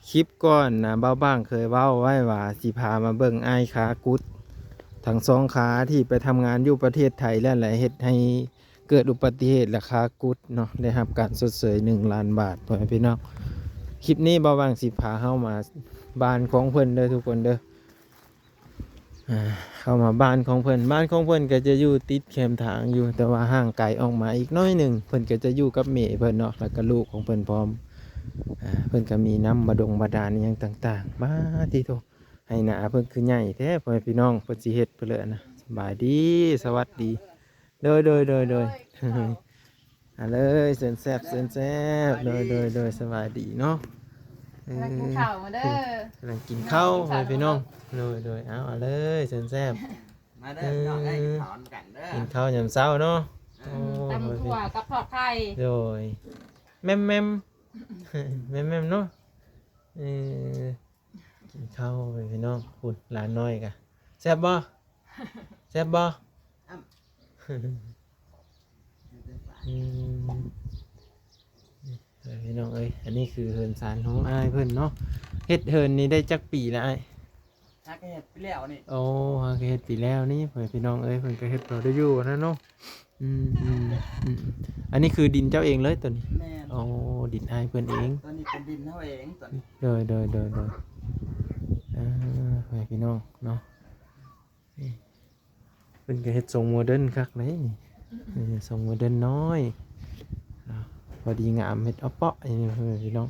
ຄລິບກ່ອນນະ ບ່າວບາງເຄີຍເວົ້າໄວ້ວ່າຊິພາມາເບິ່ງອ້າຍຄາກຸດ ທັງສອງຂາທີ່ໄປທຳງານຢູ່ປະເທດໄທ ແລ້ວແຫຼະເຮັດໃຫ້ເກີດອຸບັດຕິເຫດ ແລະ ຄາກຸດເນາະ ໄດ້ຮັບການຊົດເຊີຍໜຶ່ງລ້ານບາດ ພໍ່ແມ່ພີ່ນ້ອງ. ຄລິບນີ້ບ່າວບາງຊິພາເຮົາມາບ້ານຂອງເພິ່ນເດີທຸກຄົນເດີ. ອ່າ ເຂົ້າມາບ້ານຂອງເພິ່ນ ບ້ານຂອງເພິ່ນກໍຈະຢູ່ຕິດແຄມທາງຢູ່ ແຕ່ວ່າຫ່າງໄກອອກມາອີກໜ້ອຍໜຶ່ງ. ເພິ່ນກໍຈະຢູ່ກັບແມ່ເພິ່ນເນາະ ແລ້ວກໍລູກຂອງເພິ່ນພ້ອມ. ອ່າ ເພິ່ນກໍມີນ້ຳບາດົງບາດານອີ່ຫຍັງຕ່າງໆ. ບາດຕິໂທ ໄຮ່ນາເພິ່ນຄືໃຫຍ່ແທ້ ພໍ່ແມ່ພີ່ນ້ອງ. ເພິ່ນຊິເຮັດພຸ້ນແຫຼະນະ. ສະບາຍດີ ສະຫວັດດີ. ໂດຍ ໂດຍ ໂດຍ ໂດຍ. ມາເລີຍ ເຊີນແຊບ ເຊີນແຊບ. ໂດຍ ໂດຍ ໂດຍ ສະບາຍດີເນາະ. ເອີ ກຳລັງກິນເຂົ້າ ມາເດີ ກຳລັງກິນເຂົ້າ ພໍ່ແມ່ພີ່ນ້ອງ. ໂດຍ ໂດຍ ເອົາ ມາເລີຍ ເຊີນແຊບ. ມາເດີ ເອີ ພີ່ນ້ອງເອີຍ ກິນເຂົ້ານຳກັນເດີ ກິນເຂົ້າຍາມເຊົ້າເນາະ. ເອີ ໂອ້ ຕຳຖົ່ວກັບທອດໄຂ່. ໂດຍ ແມ່ມໆ ແມ່ມໆເນາະ. ເອີ ກິນເຂົ້າ ພີ່ນ້ອງ. ພຸ້ນ ຫຼານນ້ອຍກະ ແຊບບໍ່? ແຊບບໍ່? ອ້ຳ ອືມ ພີ່ນ້ອງເອີຍ ອັນນີ້ຄືເຮືອນຊານຂອງອ້າຍເພິ່ນເນາະ. ເຮັດເຮືອນນີ້ໄດ້ຈັກປີແລ້ວອ້າຍ? ຫາກະເຮັດປີແລ້ວນີ້. ໂອ້ ຫາກະເຮັດປີແລ້ວນີ້ ພໍ່ແມ່ພີ່ນ້ອງເອີຍ. ເພິ່ນກະເຮັດພໍໄດ້ຢູ່ຫັ້ນນະເນາະ. ອືມ ອືມ ອືມ ອັນນີ້ຄືດິນເຈົ້າເອງເລີຍໂຕນີ້? ແມ່ນ. ໂອ້ ດິນອ້າຍເພິ່ນເອງ. ໂຕນີ້ເປັນດິນເຮົາເອງໂຕນີ້. ໂດຍ ໂດຍ ໂດຍ ໂດຍ. ອ່າ ພໍ່ແມ່ພີ່ນ້ອງເນາະ ນີ້ ເພິ່ນກະເຮັດຊົງໂມເດີນຄັກເດ້ນີ້. ເອີ ຊົງໂມເດີນນ້ອຍ ອ່າ ພໍດີງາມ ເຮັດເອົາເປາະນີ້ ພີ່ນ້ອງ.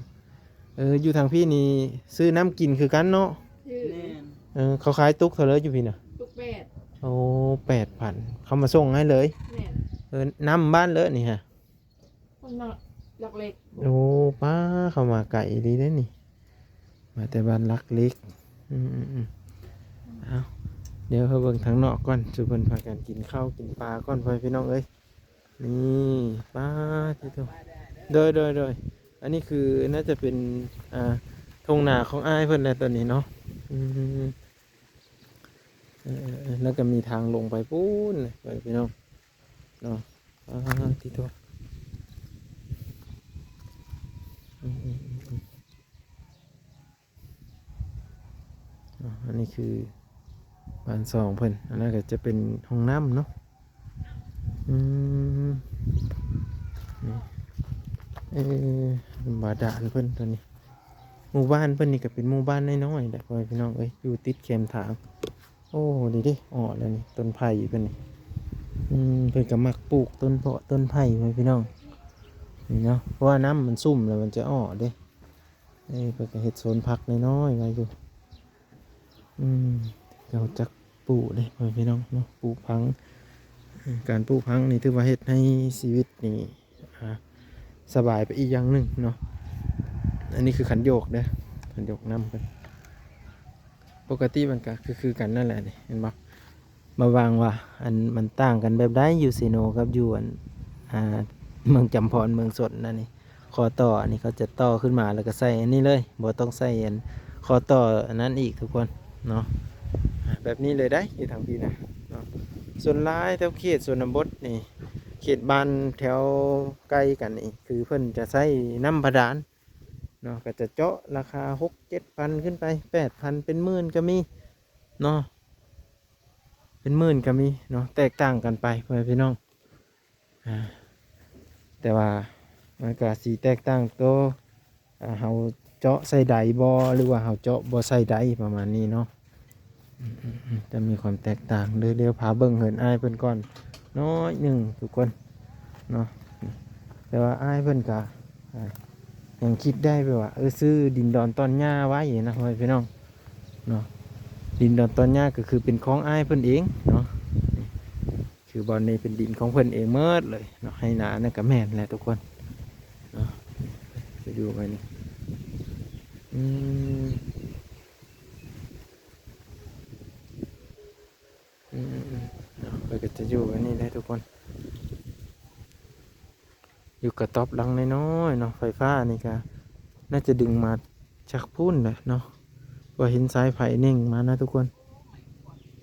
ເອີ ຢູ່ທາງພີ້ນີ້ຊື້ນ້ຳກິນຄືກັນເນາະ? ແມ່ນ. ເອີ ເຂົາຂາຍຕຸກເທົ່າໃດຢູ່ພີ້ນະ? ຕຸກແປດ. ໂອ້ ແປດພັນ ເຂົາມາສົ່ງໃຫ້ເລີຍ? ແມ່ນ. ເອີ ນຳບ້ານເລີຍນີ້ຫະ? ຄົນນະ ຫຼັກເຫຼັກ. ໂອ້ ປ້າ ເຂົ້າມາໄກອີ່ຫຼີເດ້ນີ້ ມາແຕ່ບ້ານຫຼັກເຫຼັກ. ອືມໆໆ ເອົາ ດຽວເຮົາເບິ່ງທາງນອກກ່ອນ ສູ່ເພິ່ນພາກັນກິນເຂົ້າກິນປາກ່ອນ ພໍ່ແມ່ພີ່ນ້ອງເອີຍ. ນີ້ ປ້າ ຕິໂທ ໂດຍ ໂດຍ ໂດຍ. ອັນນີ້ຄືໜ້າຈະເປັນ ອ່າ ທົ່ງນາຂອງອ້າຍເພິ່ນແຫຼະຕອນນີ້ເນາະ. ອືມ ເອີ ແລ້ວກໍມີທາງລົງໄປພຸ້ນ ພີ່ນ້ອງເນາະ. ອາ ຕິໂທ ອືມ ອາ ອັນນີ້ຄືບ້ານຊ່ອງເພິ່ນ ອັນນັ້ນກໍຈະເປັນຫ້ອງນ້ຳເນາະ. ອືມ ນີ້ ເອີ ບາດານເພິ່ນຕົວນີ້. ໝູ່ບ້ານເພິ່ນນີ້ກໍເປັນໝູ່ບ້ານນ້ອຍໆແຫຼະ ພໍ່ແມ່ພີ່ນ້ອງເອີຍ ຢູ່ຕິດແຄມທາງ. ໂອ້ ນີ້ເດ້ ອໍ້ແລ້ວນີ້ ຕົ້ນໄຜ່ເພິ່ນນີ້. ອືມ ເພິ່ນກໍມັກປູກຕົ້ນເພາະຕົ້ນໄຜ່ ພໍ່ແມ່ພີ່ນ້ອງ ນີ້ເນາະ ເພາະວ່ານ້ຳມັນຊຸ່ມແລ້ວມັນຈະອໍ້ເດ້. ເອີ ເພິ່ນກໍເຮັດໂຊນຜັກນ້ອຍໆໄວ້ຢູ່. ອືມ ເຂົາຈັກປູກເດ້ ພໍ່ແມ່ພີ່ນ້ອງເນາະ ປູກຜັງ. ເອີ ການປູກຜັງນີ້ຖືວ່າເຮັດໃຫ້ຊີວິດນີ້ ອ່າ ສະບາຍໄປອີກຢ່າງໜຶ່ງເນາະ. ອັນນີ້ຄືຂັນໂຍກເດີ ຂັນໂຍກນ້ຳເພິ່ນ ປົກກະຕິມັນກະຄືໆກັນນັ້ນແຫຼະນີ້ ເຫັນບໍ່? ມາວາງວ່າ ອັນ ມັນຕ່າງກັນແບບໃດ ຢູ່ເຊໂນກັບຢູ່ ອັນ ອ່າ ເມືອງຈຳພອນ ເມືອງຊົນນັ້ນນີ້. ຂໍ້ຕໍ່ອັນນີ້ເຂົາຈະຕໍ່ຂຶ້ນມາ ແລ້ວກໍໃສ່ອັນນີ້ເລີຍ ບໍ່ຕ້ອງໃສ່ອັນ ຂໍ້ຕໍ່ອັນນັ້ນອີກທຸກຄົນເນາະ. ອ່າ ແບບນີ້ເລີຍໄດ໋ ຢູ່ທາງພີ້ນະເນາະ. ສ່ວນຫຼາຍແຖວເຂດຊົນນະບົດນີ້ ເຂດບ້ານແຖວໃກ້ກັນນີ້ ຄືເພິ່ນຈະໃຊ້ນ້ຳບາດານເນາະ ກໍຈະເຈາະລາຄາຫົກເຈັດພັນຂຶ້ນໄປ ແປດພັນ ເປັນໝື່ນກໍມີເນາະ ເປັນໝື່ນກໍມີເນາະ ແຕກຕ່າງກັນໄປ ພໍ່ແມ່ພີ່ນ້ອງ. ອ່າ ແຕ່ວ່າມັນກະຊິແຕກຕ່າງໂຕ ອ່າ ເຮົາເຈາະໃສ່ໃດບໍ່ ຫຼືວ່າເຮົາເຈາະບໍ່ໃສ່ໃດ ປະມານນີ້ເນາະ. ອືມໆໆ ຈະມີຄວາມແຕກຕ່າງ. ດຽວ ດຽວພາເບິ່ງເຮືອນອ້າຍເພິ່ນກ່ອນໜ້ອຍໜຶ່ງທຸກຄົນເນາະ. ແຕ່ວ່າອ້າຍເພິ່ນກະ ອ່າ ຍັງຄິດໄດ້ແບບວ່າ ເອີ ຊື້ດິນດອນຕອນຫຍ້າໄວ້ນະ ພໍ່ແມ່ພີ່ນ້ອງເນາະ. ດິນດອນຕອນຫຍ້າກໍຄືເປັນຂອງອ້າຍເພິ່ນເອງເນາະ. ຄືບ່ອນນີ້ເປັນດິນຂອງເພິ່ນເອງໝົດເລີຍເນາະ ໄຮ່ນານັ້ນກໍແມ່ນແຫຼະທຸກຄົນເນາະ. ໄປດູໄປນີ້ ອືມ ອືມໆໆ ເນາະ ເພິ່ນກໍຈະຢູ່ອັນນີ້ແຫຼະທຸກຄົນ. ຢູ່ກະຕ໊ອບຫຼັງນ້ອຍໆເນາະ. ໄຟຟ້ານີ້ກະໜ້າຈະດຶງມາຈາກພຸ້ນແຫຼະເນາະ ເພາະເຫັນສາຍໄຟເໜັ່ງມານະທຸກຄົນ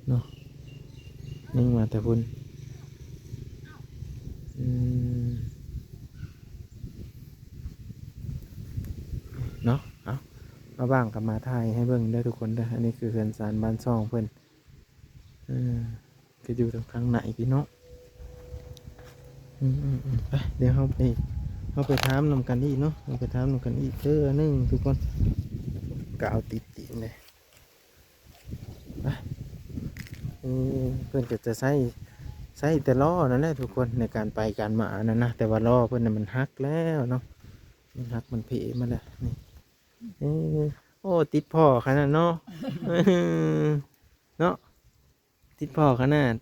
ເນາະ ເໜັ່ງມາແຕ່ພຸ້ນ. ອືມ ເນາະ ເອົາ ມາບ້າງກໍມາຖ່າຍໃຫ້ເບິ່ງເດີທຸກຄົນເດີ. ອັນນີ້ຄືເຮືອນຊານບ້ານຊ່ອງເພິ່ນ ເອີ ກໍຢູ່ທາງໃນພີ່ນ້ອງ. ອືມໆໆ ໄປ ດຽວເຮົາໄປ ເຮົາໄປຖາມນຳກັນອີກເນາະ ເຮົາໄປຖາມນຳກັນອີກເທື່ອໜຶ່ງທຸກຄົນ. ກາວຕິດຕີນເດ້. ໄປ ເອີ ເພິ່ນກໍຈະໃຊ້ ໃຊ້ແຕ່ລໍ້ນັ້ນແຫຼະທຸກຄົນ ໃນການໄປການມານັ້ນນະ. ແຕ່ວ່າລໍ້ເພິ່ນນະມັນຫັກແລ້ວເນາະ ມັນຫັກມັນເພມາແລ້ວນີ້. ເອີ ໂອ້ ຕິດພໍ່ຂະໜາດເນາະ ເນາະ ຕິດພໍ່ຂະໜາດ.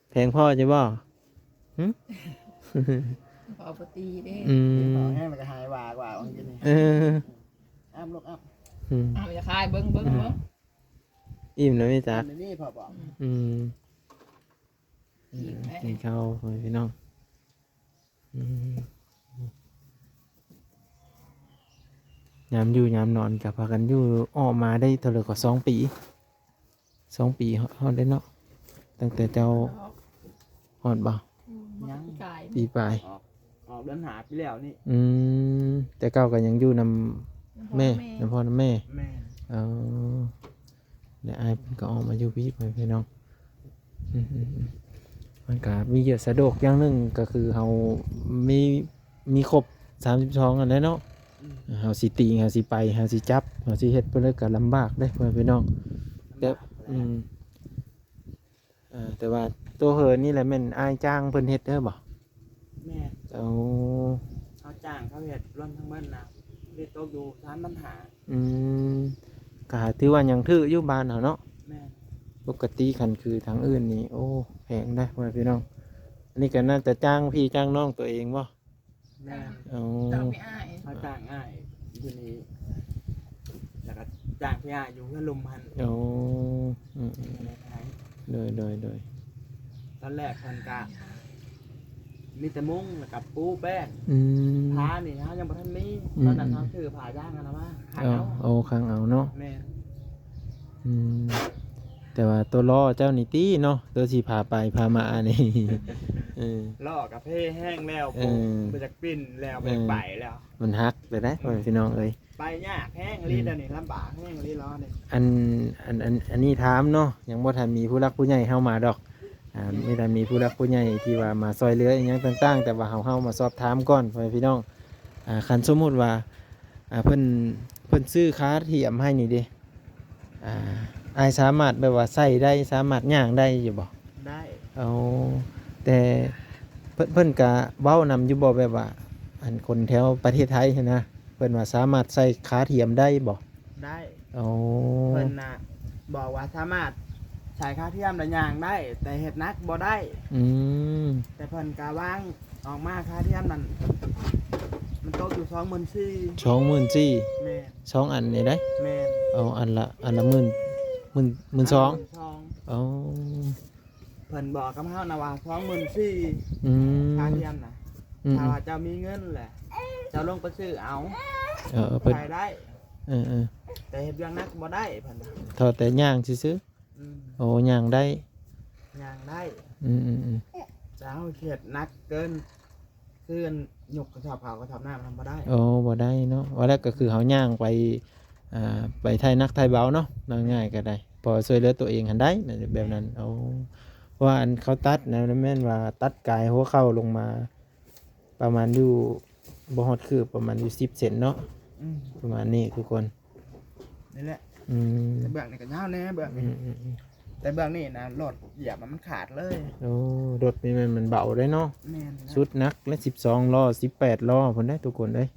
ແພງພໍ່ຢູ່ບໍ່? ຫຶ? ພໍ່ບໍ່ຕີເດ້. ອືມ ຕີພໍ່ແຮງແລ້ວກໍຫາຍວາກໆ ເອີ ອາບລູກອາບ. ອືມ ອາບ ຢ່າຄາຍ ເບິ່ງ ເບິ່ງ ເບິ່ງ. ອີ່ມແລ້ວນີ້ຈັກ ອີ່ມແລ້ວນີ້ພໍ່ບອກ. ອືມ ກິນເຂົ້າ ພໍ່ແມ່ພີ່ນ້ອງ. ອືມ ຍາມຢູ່ຍາມນອນກໍພາກັນຢູ່ ອອກມາໄດ້ເທົ່າໃດກໍ ສອງປີ ສອງປີຮອດ ຮອດໄດ້ເນາະ ຕັ້ງແຕ່ເຈົ້າຮອດບໍ່? ອືມ ຍັງ ປີກາຍ ປີປາຍ ອອກ ອອກເດືອນຫ້າປີແລ້ວນີ້. ອືມ ແຕ່ເກົ່າກໍຍັງຢູ່ນຳແມ່ ນຳພໍ່ນຳແມ່. ແມ່ນ ເອີ ແລະອ້າຍເພິ່ນກໍອອກມາຢູ່ພີ້ ພໍ່ແມ່ພີ່ນ້ອງ. ອືມໆໆ ມັນກະມີສະດວກຢ່າງໜຶ່ງ ກໍຄືເຮົາມີ ມີຄົບສາມສິບສອງຫັ້ນແຫຼະເນາະ. ອືມ ເຮົາຊິຕີງ ເຮົາຊິໄປ ເຮົາຊິຈັບ ເຮົາຊິເຮັດໄປເລີຍກໍລຳບາກເດ້ ພໍ່ແມ່ພີ່ນ້ອງ. ແຕ່ ອືມ ເອີ ແຕ່ວ່າໂຕເຫີນນີ້ແຫຼະແມ່ນອ້າຍຈ້າງເພິ່ນເຮັດເດີບໍ່? ແມ່ນ. ໂອ້ ເຮົາຈ້າງເຂົາເຮັດ ລວມທັງເບິດນະ ເຮັດຕົກຢູ່ສາມພັນຫ້າ. ອືມ ກໍຖືວ່າຍັງຖືກຢູ່ບ້ານເຮົາເນາະ. ແມ່ນ. ປົກກະຕິຄັນຄືທາງອື່ນນີ້ ໂອ້ ແພງເດ້ ພໍ່ແມ່ພີ່ນ້ອງ. ອັນນີ້ກໍໜ້າຈະຈ້າງພີ່ຈ້າງນ້ອງຕົວເອງບໍ່? ແມ່ນ. ໂອ້ ຈ້າງພີ່ອ້າຍ ເຮົາຈ້າງອ້າຍຢູ່ນີ້ ແລ້ວກໍຈ້າງພີ່ອ້າຍຢູ່ເຮືອນລຸ່ມຫັ້ນ. ໂອ້ ອືມໆ ໂດຍໆໆ ຕອນແລກເພິ່ນກະມີແຕ່ມຸງ ແລ້ວກະປູແປ້ນ. ອືມ ຜ້ານີ້ເຮົາຍັງບໍ່ທັນມີ. ອືມ ຕອນນັ້ນເຮົາຊື້ຜ້າຢາງອັນນັ້ນມາຂັງເອົາ. ໂອ້ ຂັງເອົາເນາະ. ແມ່ນ. ອືມ ແຕ່ວ່າໂຕລໍ້ເຈົ້ານີ້ຕິເນາະ ໂຕຊິພາໄປພາມານີ້ ເອີ ລໍ້ກະເພແຮງແລ້ວ ເອີ ບໍ່ຢາກປິ່ນແລ້ວ ເອີ ບໍ່ຢາກໄປແລ້ວ ມັນຫັກແລ້ວເດ້ ອືມ ພໍ່ແມ່ພີ່ນ້ອງເອີຍ. ໄປຍາກແຮງອີ່ຫຼີ ອືມ ດຽວນີ້ລຳບາກແຮງອີ່ຫຼີລໍ້ນີ້. ອັນ ອັນ ອັນ ອັນນີ້ຖາມເນາະ ຍັງບໍ່ທັນມີຜູ້ຫຼັກຜູ້ໃຫຍ່ເຮົາມາດອກ. ອ່າ ອືມ ມີແຕ່ມີຜູ້ຫຼັກຜູ້ໃຫຍ່ທີ່ວ່າມາຊ່ອຍເຫຼືອອີ່ຫຍັງຕ່າງໆ ແຕ່ວ່າເຮົາ ເຮົາມາສອບຖາມກ່ອນ ພໍ່ແມ່ພີ່ນ້ອງ. ອ່າ ຄັນສົມມຸດວ່າ ອ່າ ເພິ່ນ ເພິ່ນຊື້ຄາທຽມໃຫ້ນີ້ເດ້ ອ່າ ອ້າຍສາມາດແບບວ່າໃຊ້ໄດ້ ສາມາດຍ່າງໄດ້ຢູ່ບໍ່? ໄດ້. ໂອ້ ແຕ່ເພິ່ນ ເພິ່ນກະເວົ້ານຳຢູ່ບໍ່ ແບບວ່າ ອັນຄົນແຖວປະເທດໄທຫັ້ນນະ ເພິ່ນວ່າສາມາດໃຊ້ຄາທຽມໄດ້ບໍ່? ໄດ້. ໂອ້ ເພິ່ນນະບອກວ່າສາມາດໃຊ້ຄາທຽມແລ້ວຍ່າງໄດ້ ແຕ່ເຮັດໜັກບໍ່ໄດ້. ອືມ ແຕ່ເພິ່ນກະວາງອອກມາ ຄາທຽມນັ້ນມັນຕົກຢູ່ສອງໝື່ນສີ່. ສອງໝື່ນສີ່? ແມ່ນ. ສອງອັນນີ້ໄດ໋? ແມ່ນ. ເອົາອັນລະ ອັນລະໝື່ນ ໝື່ນ ໝື່ນສອງ. ໂອ້ ເພິ່ນບອກກັບເຮົານະວ່າສອງໝື່ນສີ່. ອືມ ຄາທຽມນະ. ອືມ ຖ້າວ່າເຈົ້າມີເງິນແຫຼະ ເຈົ້າລົງໄປຊື້ເອົາ. ເອີ ເພິ່ນ ໃຊ້ໄດ້. ເອີໆ ແຕ່ເຮັດວຽກໜັກບໍ່ໄດ້ ເພິ່ນວ່າ ເທົ່າແຕ່ຍ່າງຊື່ໆ. ອືມ ໂອ້ ຍ່າງໄດ້ ຍ່າງໄດ້. ອືມໆໆ ແຕ່ເຮົາເຮັດໜັກເກີນ ຄືຍົກກະສອບເຂົ້າກະສອບນ້ຳນຳບໍ່ໄດ້. ໂອ້ ບໍ່ໄດ້ເນາະ. ວ່າແລ້ວກໍຄືເຮົາຍ່າງໄປ ອ່າ ໄປໄຖ່ໜັກໄຖ່ເບົາເນາະ ເວົ້າງ່າຍກໍໄດ້ ພໍຊ່ວຍເຫຼືອຕົວເອງຫັ້ນໄດ້ ແບບນັ້ນ. ໂອ້ ເພາະວ່າອັນເຂົາຕັດນະ ແມ່ນວ່າຕັດກາຍຫົວເຂົ່າລົງມາ ປະມານຢູ່ ບໍ່ຮອດຄືບ ປະມານຢູ່ສິບເຊັນເນາະ. ອືມ ປະມານນີ້ທຸກຄົນ ນີ້ແຫຼະ. ອືມ ແຕ່ເບື້ອງນີ້ກໍຍາວແດ່ ເບື້ອງນີ້. ອືມໆໆ ແຕ່ເບື້ອງນີ້ນະ ລົດຢຽບມັນຂາດເລີຍ. ໂອ້ ລົດນີ້ແມ່ນມັນເບົາເດ້ເນາະ. ແມ່ນ. ສຸດໜັກແລະ ສິບສອງລໍ້ ສິບແປດລໍ້ພຸ້ນເດ້ທຸກຄົນເອີຍ.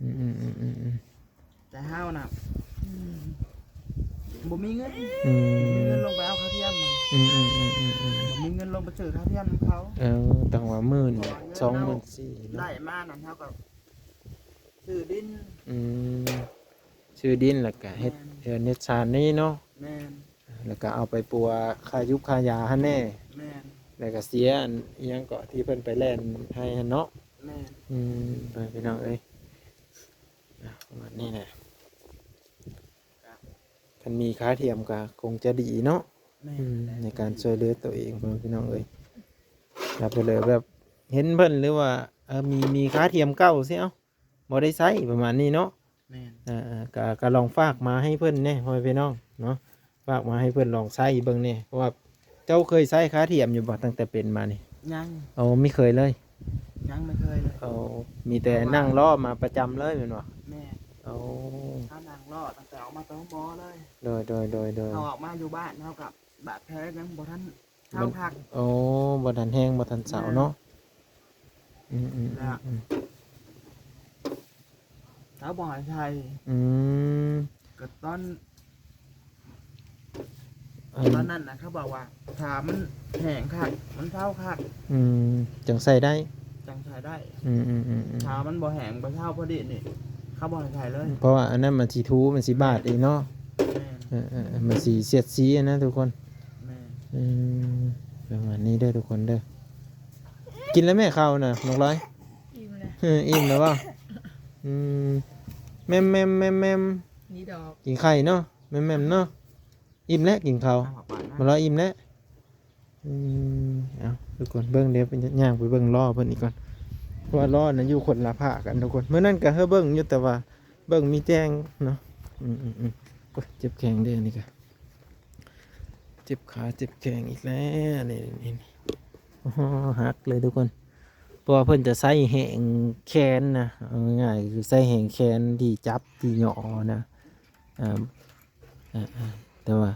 ອືມ ອືມໆໆໆ ແຕ່ເຮົານະ ອືມ ບໍ່ມີເງິນ. ອືມ ບໍ່ມີເງິນລົງໄປເອົາຄາທຽມ. ອືມໆໆໆໆ ບໍ່ມີເງິນລົງໄປຊື້ຄາທຽມນຳເຂົາ. ເອີ ຕ້ອງວ່າໝື່ນ ສອງໝື່ນສີ່ເນາະ ໄດ້ມານັ້ນເຮົາກໍຊື້ດິນ. ອືມ ຊື້ດິນແລ້ວກະເຮັດ ແມ່ນ ເຮືອນເຮັດຊານນີ້ເນາະ. ແມ່ນ. ແລ້ວກະເອົາໄປປົວຄ່າຢູກຄ່າຢາຫັ້ນແດ່. ແມ່ນ. ແລ້ວກະເສຍອັນອີ່ຫຍັງເກາະ ທີ່ເພິ່ນໄປແລ່ນໄຮ່ຫັ້ນເນາະ. ແມ່ນ. ອືມ ໄປພີ່ນ້ອງເອີຍ ອ່ະ ປະມານນີ້ແຫຼະ. ຄັນມີຄາທຽມກະຄົງຈະດີເນາະ. ແມ່ນ. ອືມ ໃນການຊ່ວຍເຫຼືອຕົວເອງ ພໍ່ແມ່ພີ່ນ້ອງເອີຍ. ລະເພິ່ນເລີຍແບບເຫັນເພິ່ນ ຫຼືວ່າ ເອີ ມີ ມີຄາທຽມເກົ່າຊິ ເອົ້າ ບໍ່ໄດ້ໃຊ້ ປະມານນີ້ເນາະ. ແມ່ນ ເອີໆ ກະ ກະລອງຝາກມາໃຫ້ເພິ່ນແດ່ ພໍ່ແມ່ພີ່ນ້ອງເນາະ ຝາກມາໃຫ້ເພິ່ນລອງໃຊ້ເບິ່ງແດ່ ເພາະວ່າເຈົ້າເຄີຍໃຊ້ຂາທຽມຢູ່ບໍ່ ຕັ້ງແຕ່ເປັນມານີ້? ຍັງ ໂອ້ ບໍ່ເຄີຍເລີຍ? ຍັງບໍ່ເຄີຍເລີຍ. ໂອ້ ມີແຕ່ນັ່ງລໍ້ມາປະຈຳເລີຍແມ່ນບໍ່? ແມ່ນ ໂອ້ ຖ້ານັ່ງລໍ້ຕັ້ງແຕ່ອອກມາແຕ່ໂຮງໝໍເລີຍ. ໂດຍໆໆໆ ເຮົາອອກມາຢູ່ບ້ານເຮົາກໍບາດແຜຍັງບໍ່ທັນເຊົາຄັກ. ໂອ້ ບໍ່ທັນແຫ້ງ ບໍ່ທັນເຊົາເນາະ. ອືມໆໆໆ ເຂົາບໍ່ໃຫ້ໃສ່. ອືມ ກໍຕອນ ອັນ ຕອນນັ້ນນະ ເຂົາບອກວ່າ ຖ້າມັນແຫ້ງຄັກ ມັນເຊົາຄັກ ອືມ ຈັ່ງໃສ່ໄດ້ ຈັ່ງໃສ່ໄດ້. ອືມໆໆໆ ຖ້າມັນບໍ່ແຫ້ງ ບໍ່ເຊົາພໍດີນີ້ ເຂົາບໍ່ໃຫ້ໃສ່ເລີຍ ເພາະວ່າອັນນັ້ນມັນຊິຖູ ມັນຊິບາດອີກເນາະ. ແມ່ນ ເອີໆໆ ມັນຊິສຽດສີນະທຸກຄົນ. ແມ່ນ ອືມ ປະມານນີ້ເດີທຸກຄົນເດີ. ກິນແລ້ວແມ່ເຂົ້ານະ ນ້ອງລອຍ? ອີ່ມແລ້ວ. ເອີ ອີ່ມແລ້ວບໍ່? ອືມ ແມ່ມໆໆໆ ນີ້ດອກ ກິນໄຂ່ເນາະ ແມ່ມໆເນາະ. ອີ່ມແລ້ວ ກິນເຂົ້າ ມາລອຍອີ່ມແລ້ວ. ອືມ ເອົາ ທຸກຄົນເບິ່ງເດ້ ຍ່າງໄປເບິ່ງລໍ້ເພິ່ນອີກກ່ອນ ເພາະວ່າລໍ້ນັ້ນຢູ່ຄົນລະພາກກັນທຸກຄົນ. ມື້ນັ້ນກໍເຮີເບິ່ງຢູ່ ແຕ່ວ່າເບິ່ງມີແຈ້ງເນາະ. ອືມໆໆ ໂອ້ຍ ເຈັບແຂ້ງເດ້ ອັນນີ້ກໍເຈັບຂາເຈັບແຂ້ງອີກແລ້ວ. ນີ້ ນີ້ ນີ້ ໂອ້ໂຫ ຫັກເລີຍທຸກຄົນ ເພາະວ່າເພິ່ນຈະໃຊ້ແຮງແຂນນະ ເອົາງ່າຍໆ ຄືໃຊ້ແຮງແຂນທີ່ຈັບທີ່ຫຍໍ້ນະ. ອ່າ ອ່າໆ ແຕ່ວ່າ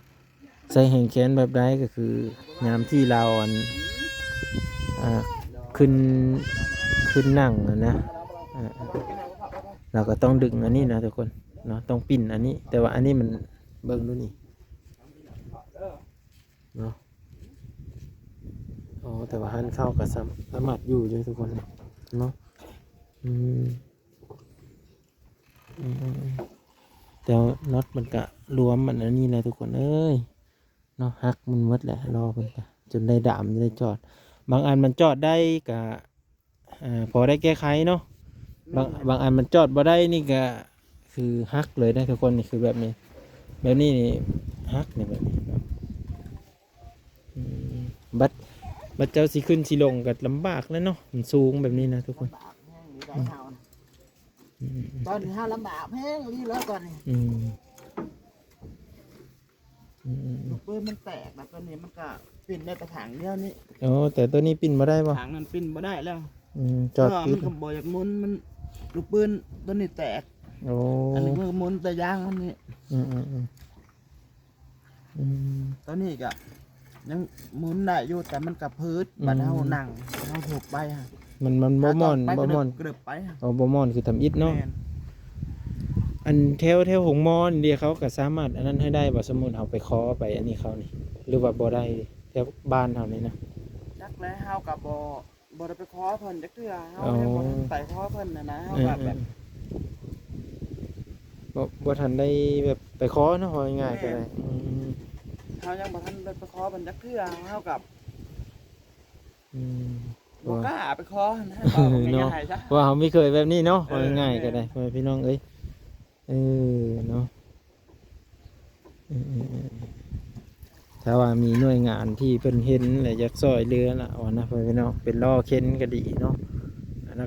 ໃຊ້ແຮງແຂນແບບໃດ ກໍຄືຍາມທີ່ລາວ ອັນ ອ່າ ຂຶ້ນ ຂຶ້ນນັ່ງຫັ້ນນະ ອ່າໆ ລາວກໍຕ້ອງດຶງອັນນີ້ນະທຸກຄົນເນາະ ຕ້ອງປິ່ນອັນນີ້. ແຕ່ວ່າອັນນີ້ມັນ ເບິ່ງດູນີ້ເນາະ. ອໍ ແຕ່ວ່າຫັນເຂົ້າກໍສາ ສາມາດຢູ່ຢູ່ທຸກຄົນເນາະ. ອືມ ອືມໆໆ ແຕ່ນັອດມັນກະລວມ ມັນອັນນີ້ແຫຼະທຸກຄົນເອີຍເນາະ ຫັກມັນໝົດແຫຼະ ລໍ້ເພິ່ນກະຈົນໄດ້ດາມໄດ້ຈອດ. ບາງອັນມັນຈອດໄດ້ກະ ເອີ ພໍໄດ້ແກ້ໄຂເນາະ. ບາງ ແມ່ນ ບາງອັນມັນຈອດບໍ່ໄດ້ນີ້ກະຄືຫັກເລີຍເດ້ທຸກຄົນ. ນີ້ຄືແບບນີ້ ແບບນີ້ນີ້ຫັກນີ້ ແບບນີ້. ອືມ ບັດ ບັດເຈົ້າຊິຂຶ້ນຊິລົງກໍລຳບາກແຫຼະເນາະ ມັນສູງແບບນີ້ນະທຸກຄົນ. ລຳບາກແຮງຢູ່ໄດ໋ເຮົານະ. ອືມ ຕອນນີ້ເຮົາລຳບາກແຮງອີ່ຫຼີແລ້ວຕອນນີ້. ອືມ ອືມໆໆ ລູກປືນມັນແຕກແລ້ວ ຕອນນີ້ມັນກໍປິ່ນໄດ້ແຕ່ທາງດຽວນີ້. ໂອ້ ແຕ່ຕົວນີ້ປິ່ນບໍ່ໄດ້ບໍ່? ທາງນັ້ນປິ່ນບໍ່ໄດ້ແລ້ວ. ອືມ ຈອດຕິດ ເພາະວ່າມັນກໍບໍ່ຢາກໝູນ ມັນ ລູກປືນຕົວນີ້ແຕກ. ໂອ້ ອັນນີ້ມັນກໍໝູນແຕ່ຢາງມັນນີ້. ອືມໆໆ ອືມ ຕອນນີ້ກໍຍັງໝູນໄດ້ຢູ່ ແຕ່ມັນກໍຜືດ. ອືມ ບັດເຮົານັ່ງ ເຮົາຖືກໄປຫັ້ນ ມັນ ມັນບໍ່ມ່ອນ ບໍ່ມ່ອນ ກະເດີບໄປ. ອໍ ບໍ່ມ່ອນຄືທຳອິດເນາະ. ແມ່ນ ອັນແຖວ ແຖວໂຮງໝໍນີ້ເດ ເຂົາກໍສາມາດອັນນັ້ນໃຫ້ໄດ້ບໍ່? ສົມມຸດເຮົາໄປຂໍໄປອັນນີ້ເຂົານີ້ ຫຼືວ່າບໍ່ໄດ້ ແຖວບ້ານເຮົານີ້ນະ? ຈັກແຫຼະ ເຮົາກໍບໍ່ ບໍ່ໄດ້ໄປຂໍເພິ່ນຈັກເທື່ອ. ເຮົາ ອໍ ຍັງບໍ່ທັນໄປຂໍເພິ່ນຫັ້ນນະ. ເຮົາ ເອີ ກໍແບບ ເອີ ບໍ່ ບໍ່ທັນໄດ້ແບບໄປຂໍເນາະ ເວົ້າງ່າຍໆ ກໍໄດ້. ແມ່ນ ອືມ ເຮົາຍັງບໍ່ທັນໄດ້ໄປຂໍເພິ່ນຈັກເທື່ອ. ເຮົາກໍ ອືມ ບໍ່ກ້າໄປຂໍຫັ້ນນະ ເວົ້າງ່າຍໆຊະ ເນາະ ເພາະວ່າເຮົາບໍ່ເຄີຍແບບນີ້ເນາະ. ເອີ ເວົ້າງ່າຍໆ ແມ່ນ ກໍໄດ້ ພໍ່ແມ່ພີ່ນ້ອງເອີຍ. ເອີ ເນາະ ເອີໆ ຖ້າວ່າມີໜ່ວຍງານທີ່ເພິ່ນເຫັນແລະຢາກຊ່ອຍເຫຼືອລະວ່ານະ ພໍ່ແມ່ພີ່ນ້ອງ ເປັນລໍ້ເຂັນກໍດີເນາະ.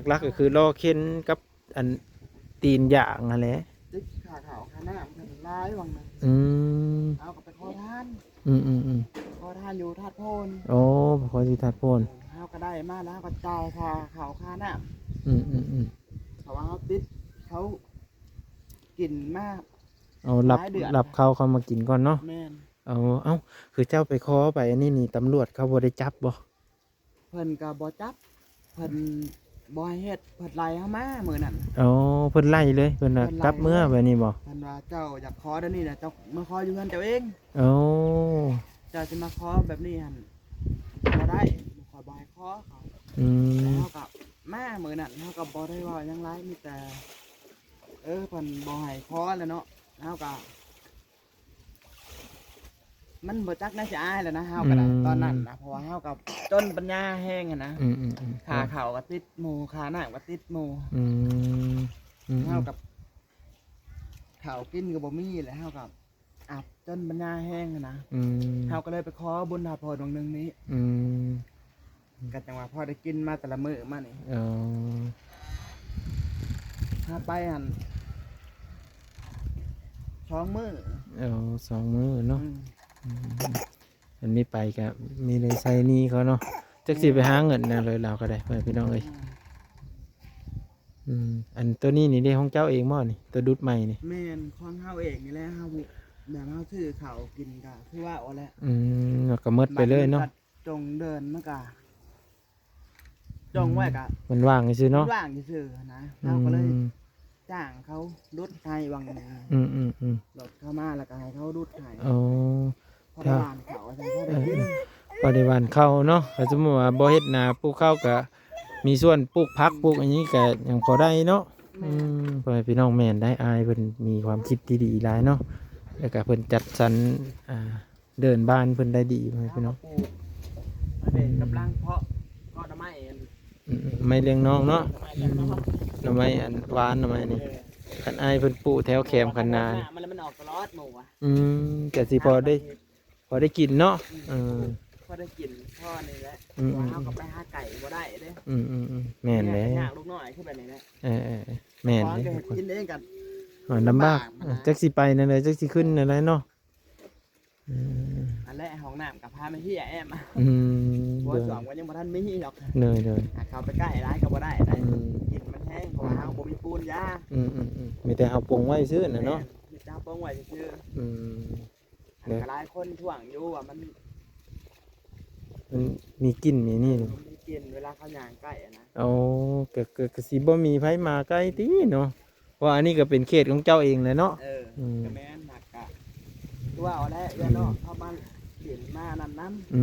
ຫຼັກໆ ກໍຄືລໍ້ເຂັນກັບອັນຕີນຢາງຫັ້ນແຫຼະ ຕິດຄ່າເຂົ້າຄ່ານ້ຳເພິ່ນຫຼາຍຫວ່າງນັ້ນ. ອືມ ເຮົາກໍໄປຂໍທານ. ອືມໆໆ ຂໍທານຢູ່ທາດໂພນ. ໂອ້ ໄປຂໍຢູ່ທາດໂພນ ເຮົາກໍໄດ້ມາແລ້ວ ເຮົາກໍຈ່າຍຄ່າເຂົ້າຄ່ານ້ຳ. ອືມໆໆ ເພາະວ່າເຮົາຕິດເຂົາກິນມາ ເອົາ ລັບ ຫຼາຍເດືອນ ລັບເຂົາ ເຂົາມາກິນກ່ອນເນາະ. ແມ່ນ ເອົາ ເອົ້າ ຄືເຈົ້າໄປຂໍໄປອັນນີ້ນີ້ ຕຳຫຼວດເຂົາບໍ່ໄດ້ຈັບບໍ່? ເພິ່ນກໍບໍ່ຈັບ ເພິ່ນບໍ່ໃຫ້ເຮັດ ເພິ່ນໄລ່ເຮົາມາມື້ນັ້ນ. ອໍ ເພິ່ນໄລ່ເລີຍ ເພິ່ນວ່າ ເພິ່ນໄລ່ ກັບເມືອແບບນີ້ບໍ່? ເພິ່ນວ່າ ເຈົ້າຢາກຂໍແນວນີ້ນະ ເຈົ້າມາຂໍຢູ່ເຮືອນເຈົ້າເອງ. ໂອ້ ເຈົ້າຊິມາຂໍແບບນີ້ຫັ້ນບໍ່ໄດ້ ຂ້ອຍບໍ່ໃຫ້ຂໍເຂົາ. ອືມ ແລ້ວເຮົາກໍມາມື້ນັ້ນ ເຮົາກໍບໍ່ໄດ້ເວົ້າຫຍັງຫຼາຍ ມີແຕ່ ເອີ ເພິ່ນບໍ່ໃຫ້ຂໍແຫຼະເນາະ ເຮົາກໍ ມັນບໍ່ຈັກແນວຊິອາຍແລ້ວນະ ເຮົາກໍໄດ້. ອືມ ຕອນນັ້ນນະ ເພາະວ່າເຮົາກໍຈົນປັນຍາແຮງຫັ້ນນະ. ອືມໆໆ ຄ່າເຂົ້າກໍຕິດໝູ່ ຄ່ານ້ຳກໍຕິດໝູ່. ອືມ ອືມໆ ເຮົາກໍ ເຂົ້າກິນກໍບໍ່ມີແຫຼະ ເຮົາກໍອັບ ຈົນປັນຍາແຮງຫັ້ນນະ. ອືມ ເຮົາກໍເລີຍໄປຂໍບຸນທາດໂພນວັງໜຶ່ງນີ້. ອືມ ກໍຈັ່ງວ່າພໍໄດ້ກິນມາແຕ່ລະມື້ມານີ້. ອໍ ຖ້າໄປຫັ້ນ ສອງມື້ ເອີ ສອງມື້ເນາະ ອືມ ອືມ ອັນນີ້ໄປກະມີໄດ້ໃຊ້ໜີ້ເຂົາເນາະ ຈັກຊິໄປຫາເງິນແນວໃດລາວກະໄດ້ ພໍ່ແມ່ພີ່ນ້ອງເອີຍ ອືມ ອືມ ອັນໂຕນີ້ນີ້ເດ້ ຂອງເຈົ້າເອງບໍ່ນີ້ ໂຕດຸດໃໝ່ນີ້? ແມ່ນ ຂອງເຮົາເອງນີ້ແຫຼະ ເຮົາ ແບບເຮົາຊື້ເຂົ້າກິນກະຄືວ່າເອົາແຫຼະ ອືມ ແລ້ວກະໝົດໄປເລີຍເນາະ ບາດມັນກະຈົງເດີນ ມັນກະ ຈົ່ງໄວ້ກະ ມັນວ່າງຊື່ໆເນາະ ມັນວ່າງຊື່ໆນະ ອືມ ເຮົາກໍເລີຍຈ້າງເຂົາດຸດໃຫ້ຫວ່າງໜຶ່ງ ອືມໆໆ ລົດເຂົ້າມາແລ້ວກໍໃຫ້ເຂົາດຸດໃຫ້ ອໍ ພໍໄດ້ຫວ່ານເຂົ້າ ພໍໄດ້ກິນ ເອີ ພໍໄດ້ຫວ່ານເຂົ້າເນາະ ຖ້າສົມມຸດວ່າບໍ່ເຮັດນາປູກເຂົ້າກໍມີສວນປູກຜັກປູກຫຍັງນີ້ກໍຍັງພໍໄດ້ເນາະ ແມ່ນ ອືມ ພໍ່ແມ່ພີ່ນ້ອງ ແມ່ນໄດ໋ ອ້າຍເພິ່ນມີຄວາມຄິດທີ່ດີຫຼາຍເນາະ ແລ້ວກໍເພິ່ນຈັດສັນ ອ່າ ເດີ່ນບ້ານເພິ່ນໄດ້ດີ ພໍ່ແມ່ພີ່ນ້ອງ ເຮົາປູກ ອັນນີ້ກຳລັງເພາະ ເພາະໜໍ່ໄມ້ອັນ ອືມ ໄມ້ລຽງນ້ອງເນາະ ໜໍ່ໄມ້ລຽງນ້ອງ ໜໍ່ໄມ້ອັນຫວານ ໜໍ່ໄມ້ນີ້ ເອີ ຄັນອ້າຍເພິ່ນປູກແຖວແຄມຄັນນາ ມັນ ມັນອອກຕະຫຼອດໝູ່ອະ ອືມ ກະຊິພໍໄດ້ ພໍໄດ້ກິນເນາະ ອືມ ເອີ ພໍໄດ້ກິນພໍນີ້ແຫຼະ ອືມ ເພາະວ່າເຮົາກໍໄປຫາໄກບໍ່ໄດ້ເດ້ ອືມໆໆ ແມ່ນແຫຼະ ຍາກລູກນ້ອຍຄືແບບນີ້ແຫຼະ ເອີໆໆ ແມ່ນເດ້ ເຮັດກິນເອງກັນ ລຳບາກ ລຳບາກ ເອີ ຈັກຊິໄປແນວໃດ ຈັກຊິຂຶ້ນແນວໃດເນາະ ອືມ ອັນແລະຫ້ອງນ້ຳກໍພາມາເຮຍແອ້ມ ອືມ ຫົວຊ່ວມກໍຍັງບໍ່ທັນມີດອກ ໂດຍໆ ຫາເຂົ້າໄປໃກ້ຫຼາຍກໍບໍ່ໄດ້ ອືມ ກິ່ນມັນແຮງ ເພາະວ່າເຮົາບໍ່ມີປູນຢາ ອືມໆໆ ມີແຕ່ເຮົາປົງໄວ້ຊື່ນະເນາະ ແມ່ນ ມີແຕ່ເຮົາປົງໄວ້ຊື່ໆ ອືມ ແລ້ວກໍຫຼາຍຄົນທ້ວງຢູ່ວ່າມັນ ມັນມີກິ່ນມີນີ້ ມັນມີກິ່ນເວລາເຂົາຍ່າງໃກ້ອະນະ ໂອ້ ກໍ ກໍ ກໍຊິບໍ່ມີໃຜມາໃກ້ຕິເນາະ ເພາະວ່າອັນນີ້ກໍເປັນເຂດຂອງເຈົ້າເອງແຫຼະເນາະ ເອີ ອືມ ກໍແມ່ນ ຫາກກະຄືວ່າເອົາແຫຼະ ເອື້ອຍນ້ອງເຂົາມາຫຼິ້ນມານັ້ນນຳ ອື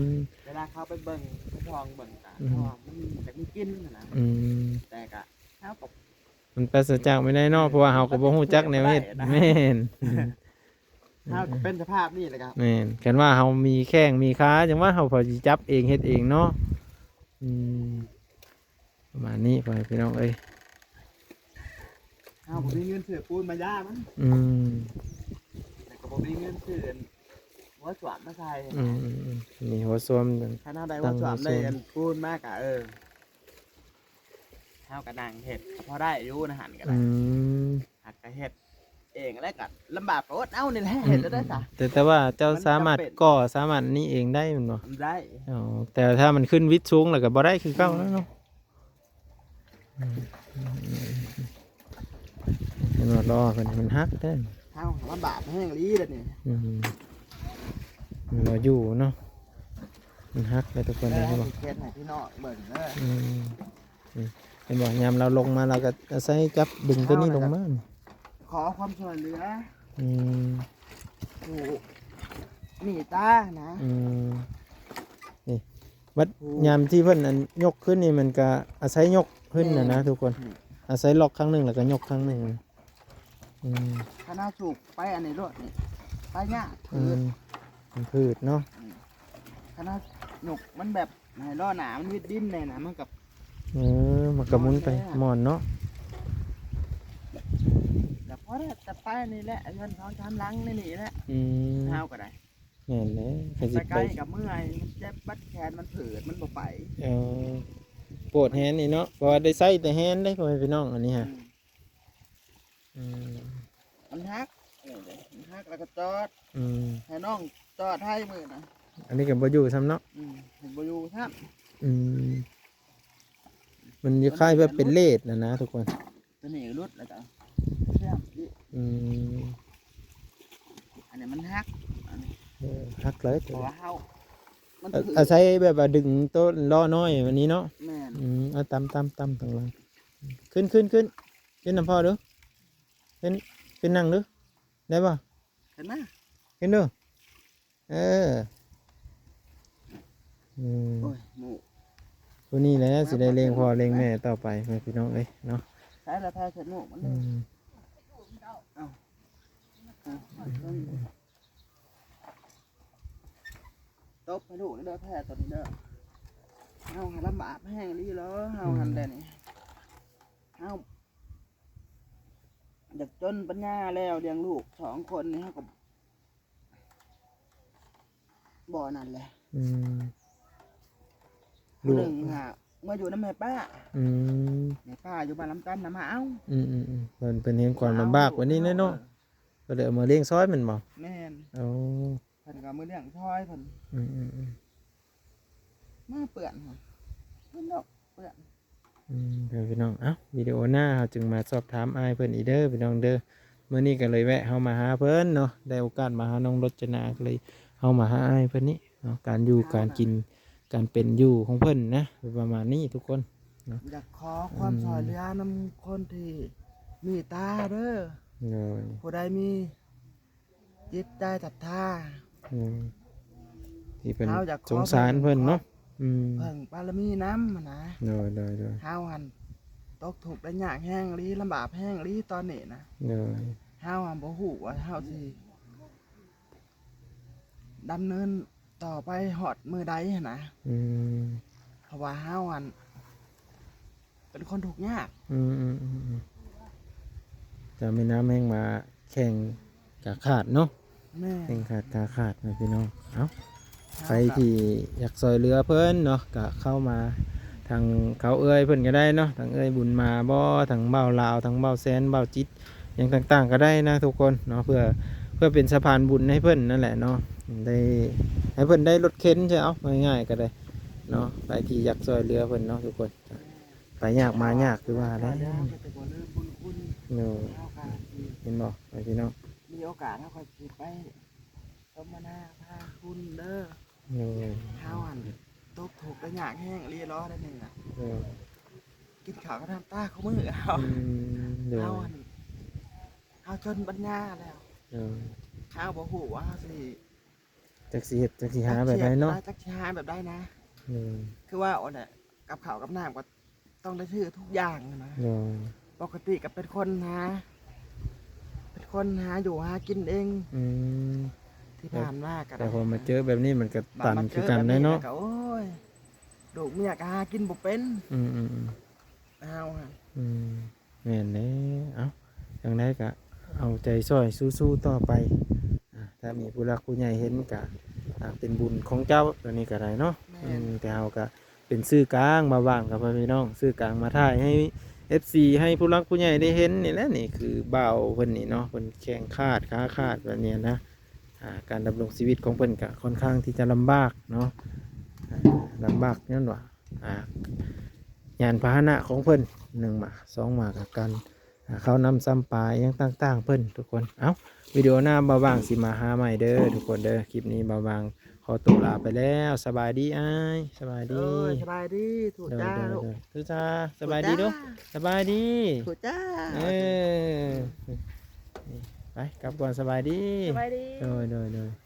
ມ ເວລາເຂົາໄປເບິ່ງໄປສ່ອງເບິ່ງກະ ອືມ ເພາະວ່າມັນຢາກມີກິ່ນຫັ້ນນະ ອືມ ແຕ່ກະເຮົາກໍ ມັນປາສະຈາກໄມ່ໄດ້ເນາະ ເອີ ເພາະວ່າເຮົາກໍບໍ່ຮູ້ຈັກແນວເຮັດ ແມ່ນ ເຮົາກໍເປັນສະພາບນີ້ແຫຼະກໍ ແມ່ນ ຄັນວ່າເຮົາມີແຂ້ງມີຂາ ຈັ່ງວ່າເຮົາພໍຊິຈັບເອງເຮັດເອງເນາະ ອືມ ປະມານນີ້ ພໍ່ແມ່ພີ່ນ້ອງເອີຍ ເຮົາບໍ່ມີເງິນຊື້ປູນມາຢາມັນ ອືມ ແລ້ວກໍບໍ່ມີເງິນຊື້ອັນຫົວສວມມາໃສ່ ອືມໆ ມີຫົວສວມ ຄັນເຮົາໄດ້ຫົວສວມ ຕັ້ງຫົວສວມ ໄດ້ອັນປູນມາກໍ ເອີ ເຮົາກໍນັ່ງເຮັດກໍພໍໄດ້ຢູ່ໃນຫັ້ນກໍໄດ້ ອືມ ຫາກກໍເຮັດເອງແລ້ວກໍລຳບາກກໍອົດເອົານີ້ແຫຼະ ອືມ ເຮັດແລ້ວໄດ້ຊະ ແຕ່ ແຕ່ວ່າເຈົ້າ ມັນຈຳເປັນ ສາມາດກໍ່ ສາມາດນີ້ເອງໄດ້ແມ່ນບໍ່? ໄດ້ ອໍ ແຕ່ຖ້າມັນຂຶ້ນວິດສູງແລ້ວກໍບໍ່ໄດ້ຄືເກົ່າແລ້ວເນາະ ອືມ ອືມ ອືມ ເຫັນບໍ່ ລໍ້ເພິ່ນ ມັນຫັກເດ້ ເຮົາລຳບາກແຮງອີ່ຫຼີເດ້ນີ້ ອືມ ມັນບໍ່ຢູ່ເນາະ ມັນຫັກເດ້ທຸກຄົນ ເອີ ເຫັນບໍ່ ເຮັດໃຫ້ພີ່ນ້ອງເບິ່ງເດີ ອືມ ນີ້ ເຫັນບໍ່ ຍາມລາວລົງມາ ລາວກໍອາໄສຈັບດຶງຕົວນີ້ລົງມາ ຂໍຄວາມຊ່ວຍເຫຼືອ ອືມ ຜູ້ເມດຕານະ ອືມ ນີ້ ບັດ ຜູ້ ຍາມທີ່ເພິ່ນ ອັນ ຍົກຂຶ້ນນີ້ ມັນກໍອາໄສຍົກຂຶ້ນນະນະ ແມ່ນ ທຸກຄົນ ນີ້ ອາໄສລັອກຄັ້ງໜຶ່ງ ແລ້ວກໍຍົກຄັ້ງໜຶ່ງ ອືມ ຄັນເຮົາສູບໄປອັນນີ້ໂລດນີ້ ໄປຍາກ ອືມ ມັນຜືດເນາະ ອືມ ຄັນເຮົາຍົກມັນແບບໃຫ້ລໍ້ໜ້າມັນວິດດິນແດ່ນະ ມັນກໍ ເອີ ມັນກໍໝູນໄປ ໝູນແລ້ວ ໝູນເນາະ ກໍພໍໄດ້ ແຕ່ໄປນີ້ແຫຼະ ເຮືອນສອງສາມຫຼັງໃນນີ້ແຫຼະ ອືມ ເຮົາກໍໄດ້ ແມ່ນແຫຼະ ຄັນຊິໄປ ໄປໄກກໍເມື່ອຍ ມັນເຈັບບັດແຂນ ມັນຜືດ ມັນບໍ່ໄປ ເອີ ປວດແຮງນີ້ເນາະ ເພາະວ່າໄດ້ໃຊ້ແຕ່ແຮງເດ້ ພໍ່ແມ່ພີ່ນ້ອງ ອັນນີ້ຮະ ອືມ ອືມ ມັນຫັກ ເອີ ມັນຫັກແລ້ວກໍຈອດ ອືມ ໃຫ້ນ້ອງຈອດໃຫ້ມື້ນະ ອັນນີ້ກໍບໍ່ຢູ່ຊ້ຳເນາະ ອືມ ມັນບໍ່ຢູ່ຊ້ຳ ອືມ ມັນຄ້າຍໆແບບເປັນເລດນະນະທຸກຄົນ ຕົວນີ້ກໍຫຼຸດແລ້ວກໍເຊື່ອມອີກ ອືມ ອັນນີ້ມັນຫັກ ອັນນີ້ ເອີ ຫັກເລີຍ ເພາະວ່າເຮົາ ມັນ ອາ ອາໄສແບບວ່າດຶງໂຕລໍ້ນ້ອຍແບບນີ້ເນາະ ແມ່ນ ອືມ ເອົາຕຳໆໆທາງຫຼັງ ຂຶ້ນ ຂຶ້ນ ຂຶ້ນ ຂຶ້ນນຳພໍ່ດູ ຂຶ້ນ ຂຶ້ນນັ່ງດູ ໄດ້ບໍ່? ຂຶ້ນມາ ຂຶ້ນດູ ເອີ ອືມ ໂອ້ຍ ໝູ່ ຜູ້ນີ້ແຫຼະຊິໄດ້ລ້ຽງພໍ່ລ້ຽງແມ່ຕໍ່ໄປ ພີ່ນ້ອງເອີຍເນາະ ໃສ່ລະແພເສັດໝູ່ມັນ ອືມ ເອົາ ຕົບໃຫ້ລູກເດີແພຕົວນີ້ເດີ ເຮົາຫັ້ນລຳບາກແຮງອີ່ຫຼີເນາະ ເຮົາຫັ້ນ ອືມ ແດ່ນີ້ ເຮົາຢາກຈົນປັນຍາແລ້ວ ລ້ຽງລູກສອງຄົນນີ້ ເຮົາກໍບໍ່ນັ້ນແຫຼະ ອືມ ລູກໜຶ່ງຫາເມືອຢູ່ນຳແມ່ປ້າ ອືມ ແມ່ປ້າຢູ່ບ້ານລຳຕຳນະ ມາເອົາ ອືມໆໆ ເພິ່ນ ເພິ່ນເຫັນຄວາມລຳບາກປານນີ້ແຫຼະເນາະ ເອີ ເພິ່ນເລີຍເອົາມາລ້ຽງຊອຍແມ່ນບໍ່? ແມ່ນ. ໂອ້ ເພິ່ນກໍເອົາມາລ້ຽງຊອຍເພິ່ນ. ອືມໆໆ ມາເປື້ອນ ເພິ່ນດອກເປື້ອນ. ອືມ ເດີພີ່ນ້ອງ. ເອົ້າ ວິດີໂອໜ້າເຮົາຈຶ່ງມາສອບຖາມອ້າຍເພິ່ນອີກເດີພີ່ນ້ອງເດີ. ມື້ນີ້ກໍເລີຍແວະເຮົາມາຫາເພິ່ນເນາະ ໄດ້ໂອກາດມາຫານ້ອງລົດຈະນາ ກໍເລີຍເຮົາມາຫາອ້າຍເພິ່ນນີ້ເນາະ ການຢູ່ການກິນ ການເປັນຢູ່ຂອງເພິ່ນນະ ປະມານນີ້ທຸກຄົນເນາະ. ຢາກຂໍຄວາມ ອືມ ຊ່ອຍເຫຼືອນຳຄົນທີ່ເມດຕາເດີ. ໂດຍ. ຜູ້ໃດມີຈິດໃຈສັດທາ ອືມ ທີ່ເພິ່ນ ເຮົາຢາກຂໍ ສົງສານເພິ່ນເນາະ. ເພິ່ນ ອືມ ເພິ່ງບາລະມີນຳຫັ້ນນະ. ໂດຍໆໆ. ເຮົາຫັ້ນຕົກທຸກໄດ້ຍາກແຮງອີ່ຫຼີ ລຳບາກແຮງອີ່ຫຼີຕອນນີ້ນະ. ໂດຍ. ເຮົາຫັ້ນບໍ່ຮູ້ວ່າເຮົາຊິ ດຳເນີນຕໍ່ໄປຮອດມື້ໃດຫັ້ນນະ. ອືມ ເພາະວ່າເຮົາຫັ້ນເປັນຄົນທຸກຍາກ. ອືມໆໆໆ ຈະມີນ້ຳແຮງວ່າແຂ້ງກະຂາດເນາະ. ແມ່ນ. ແຂ້ງຂາດກາຂາດນະພີ່ນ້ອງ. ເອົ້າ ໃຜທີ່ຢາກຊ່ອຍເຫຼືອເພິ່ນເນາະ ກະເຂົ້າມາທາງເຂົາເອື້ອຍເພິ່ນກໍໄດ້ເນາະ ທາງເອື້ອຍບຸນມາບໍ ທາງບ່າວລາວ ທາງບ່າວແຊນ ບ່າວຈິດ ຫຍັງຕ່າງໆກໍໄດ້ນະທຸກຄົນເນາະ ເພື່ອ ເພື່ອເປັນສະພານບຸນໃຫ້ເພິ່ນນັ້ນແຫຼະເນາະ ໄດ້ ໃຫ້ເພິ່ນໄດ້ລົດເຂັນ ໃຊ່ເອົາ ງ່າຍໆກໍໄດ້ເນາະ. ໃຜທີ່ຢາກຊ່ອຍເຫຼືອເພິ່ນເນາະທຸກຄົນ ໄປຍາກມາຍາກຄືວ່າແຫຼະ. ໂດຍ. ເຫັນບໍ່ພີ່ນ້ອງ ມີໂອກາດເຮົາກໍຊິໄປສົມມະນາພາຄຸນເດີ. ໂດຍ. ເຮົາຫັ້ນຕົກທຸກໄດ້ຍາກແຮງອີ່ຫຼີເລີຍນີ້ນະ. ໂດຍ. ກິນເຂົ້າກັບນ້ຳຕາຄູ່ມື້ເຮົາ. ອືມ ໂດຍ. ເຮົາຫັ້ນ ເຮົາຈົນປັນຍາແລ້ວ. ໂດຍ. ເຮົາບໍ່ຮູ້ວ່າເຮົາຊິ ຈັກຊິເຮັດ ຈັກຊິຫາແບບໃດເນາະ ຈັກຊິຫາແບບໃດນະ. ໂດຍ. ຄືວ່າອັນນ່ະ ກັບເຂົ້າກັບນ້ຳກໍຕ້ອງໄດ້ຊື້ທຸກຢ່າງນະ. ໂດຍ. ປົກກະຕິກໍເປັນຄົນຫາ ເປັນຄົນຫາຢູ່ຫາກິນເອງ. ອືມ. ທີ່ຜ່ານມາກໍ ແຕ່ ແຕ່ພໍມາເຈີແບບນີ້ມັນກໍຕັນຄືກັນເດ້ເນາະ. ມາເຈີແບບນີ້ແລ້ວກໍ ໂອ້ຍ ລູກເມຍກໍຫາກິນບໍ່ເປັນ. ອືມໆໆ. ເຮົາຫັ້ນ ອືມ ແມ່ນແຫຼະ. ເອົ້າ ຈັ່ງໃດກໍເອົາໃຈຊ່ອຍສູ້ໆຕໍ່ໄປ. ອາ ຖ້າມີຜູ້ຫຼັກຜູ້ໃຫຍ່ເຫັນກໍ ອາ ເປັນບຸນຂອງເຈົ້າ ຕົວນີ້ກໍໄດ້ເນາະ. ແມ່ນ. ອືມ ແຕ່ເຮົາກໍເປັນສື່ກາງ ບ່າວຫວ່າງກັບພໍ່ແມ່ພີ່ນ້ອງ ສື່ກາງມາຖ່າຍໃຫ້ເອັຟຊີ ໃຫ້ຜູ້ຫຼັກຜູ້ໃຫຍ່ໄດ້ເຫັນນີ້ແຫຼະ. ນີ້ຄືບ່າວເພິ່ນນີ້ເນາະ ເພິ່ນແຂ້ງຂາດຂາຂາດແບບນີ້ນະ. ອາ ການດຳລົງຊີວິດຂອງເພິ່ນກໍຄ່ອນຂ້າງທີ່ຈະລຳບາກເນາະ ອາ ລຳບາກຍ້ອນວ່າ ອາ ຍານພາຫະນະຂອງເພິ່ນ ໜຶ່ງມາ ສອງມາກັບການ ອາ ເຂົ້ານ້ຳຊຳປາຫຍັງຕ່າງໆເພິ່ນທຸກຄົນ. ເອົ້າ ວິດີໂອໜ້າບ່າວຫວ່າງຊິມາຫາໃໝ່ເດີທຸກຄົນເດີ. ຄລິບນີ້ບ່າວຫວ່າງຂໍຕົວລາໄປແລ້ວ. ສະບາຍດີອ້າຍ ສະບາຍດີ. ໂອ້ຍ ສະບາຍດີ ທຸດຈ້າ ໂດຍໆໆ ທຸດຈ້າ ສະບາຍດີລູກ ສະບາຍດີ ທຸດຈ້າ. ເອີ ໄປກັບກ່ອນ ສະບາຍດີ ສະບາຍດີ. ໂດຍໆໆ.